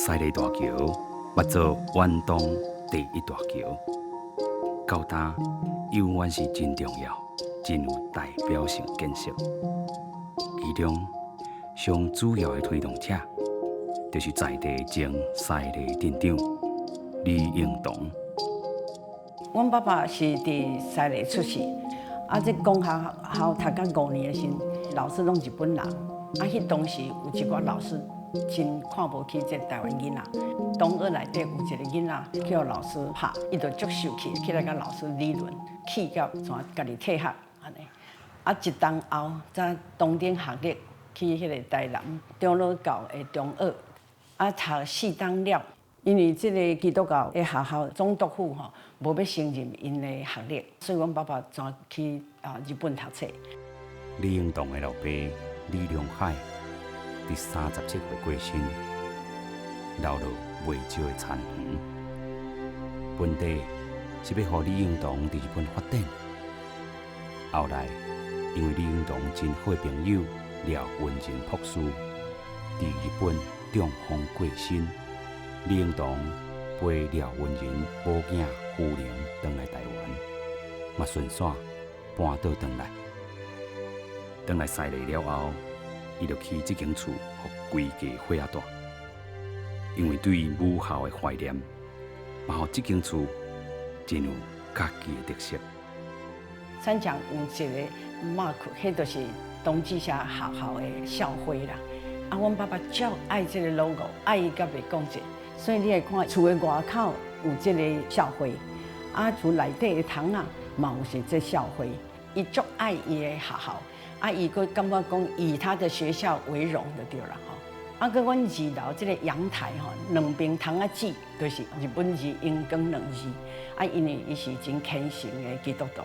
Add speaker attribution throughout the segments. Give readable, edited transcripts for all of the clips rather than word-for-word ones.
Speaker 1: 西麗大橋捌做遠東第一大橋，到今猶原是真重要、真有代表性建設。其中上主要的推動者，就是在地前西麗鎮長李英堂。
Speaker 2: 阮爸爸是佇西麗出世，啊，這公學校讀到5年的時，老師攏日本人，啊，彼當時有一寡老師真看無起這台灣囡仔。同學內底有一個囡仔去予老師拍，伊就足受氣，起來共老師理論，氣到怎家己退學按呢。啊，一冬後，才中等學歷去彼个台南長老教的中學，啊，讀四冬了。因為這个基督教的學校總督府吼，無欲承認𪜶的學歷，所以阮爸爸轉去啊日本讀冊。
Speaker 1: 李英堂的老爸李良海，佇37歲過身，留落袂少的田園。本底是欲予李英堂佇日本發展，後來因為李英堂真好的朋友廖文仁博士佇日本中風過身，李英堂陪廖文仁母囝夫人轉來台灣，嘛順紲搬倒轉來。轉來西麗了後，伊就起這間厝，予規家伙仔住。因為對母校的懷念，嘛予這間厝真有家己的特色。
Speaker 2: 山牆有一个 mark，彼就是同志社學校的校徽啦。啊，阮爸爸足愛這个 logo，愛伊甲袂講者，所以你會看厝的外口有這个校徽，啊，厝內底的窗仔嘛有是這校徽。伊足愛伊的學校，啊，伊閣感覺講以他的學校為榮就對啦吼。啊，閣阮二樓這个陽台吼，兩邊窗仔紙就是日本字榮光兩字。啊，因為伊是真虔誠的基督徒，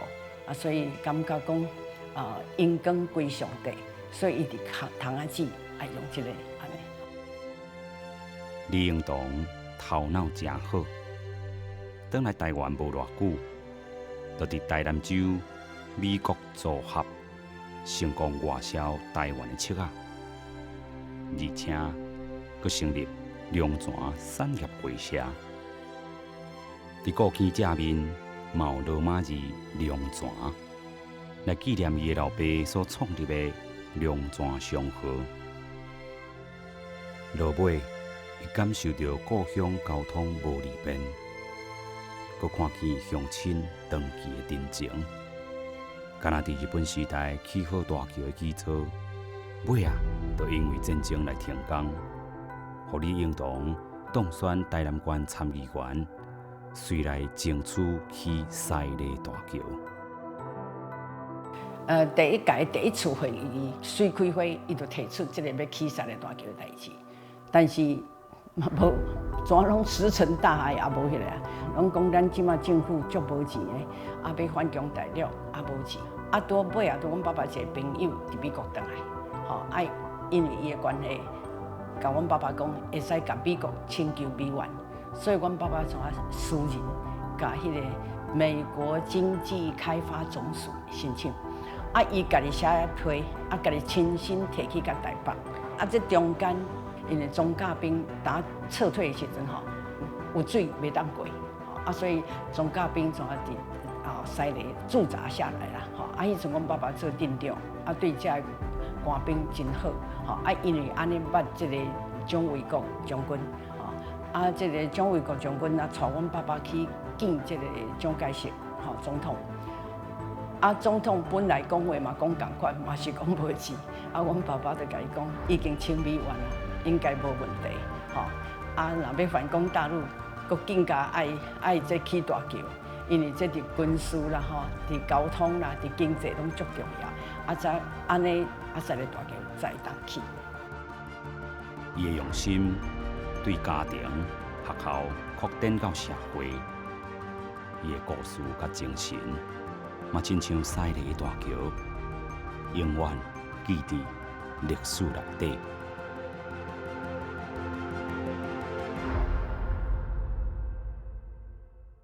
Speaker 2: 啊，所以感覺講啊，榮光歸上帝，所以伊佇窗仔紙愛用這个按呢。
Speaker 1: 李英堂頭腦誠好，轉來台灣無偌久，就佇台南州美國組合成功外銷台灣的笑仔，而且閣成立龍泉產業會社。佇故居正面嘛有羅馬字龍泉，來紀念伊的老爸所創立的龍泉商號。落尾，伊感受著故鄉交通無利便，閣看見鄉親長期的真情，敢若佇日本時代起好大橋的基礎，尾仔就因為戰爭來停工，予李英堂當選台南縣參議員，隨來爭取起西麗大橋。
Speaker 2: 第一屆第一次會議，隨開會，伊就提出這个欲起西麗大橋的代誌，但是嘛無，怎攏石沉大海也無彼个啊，攏講咱這馬政府足無錢的，啊欲反攻大陸也無錢，啊拄尾仔，拄阮爸爸一个朋友佇美國轉來，吼，啊因為伊的關係，共阮爸爸講會使共美國請求美援，所以阮爸爸怎啊私人共彼个美國經濟開發總署申請，啊伊家己寫批，啊家己親身提去共台北，啊這中間，因為裝甲兵打撤退的時陣吼，有水袂當過，啊所以裝甲兵怎啊佇啊西麗駐紮下來啦，吼，啊彼陣阮爸爸做鎮長，啊對這官兵真好，吼，啊因為按呢捌這个蔣緯國將軍，吼，啊這个蔣緯國將軍啊，帶阮爸爸去見這个蔣介石，吼總統。啊，總統本來講話嘛講仝款，嘛是講無錢。啊，阮爸爸就共伊講，已經請美援啦，應該無問題，吼。啊，若欲反攻大陸，閣更加愛愛這起大橋，因為這佇軍事啦，吼，佇交通啦，佇經濟攏足重要。啊，才按呢，啊，西麗大橋才會當起。
Speaker 1: 伊的用心對家庭、學校擴展到社會，伊的故事佮精神，嘛親像西麗大橋，永遠記佇歷史內底。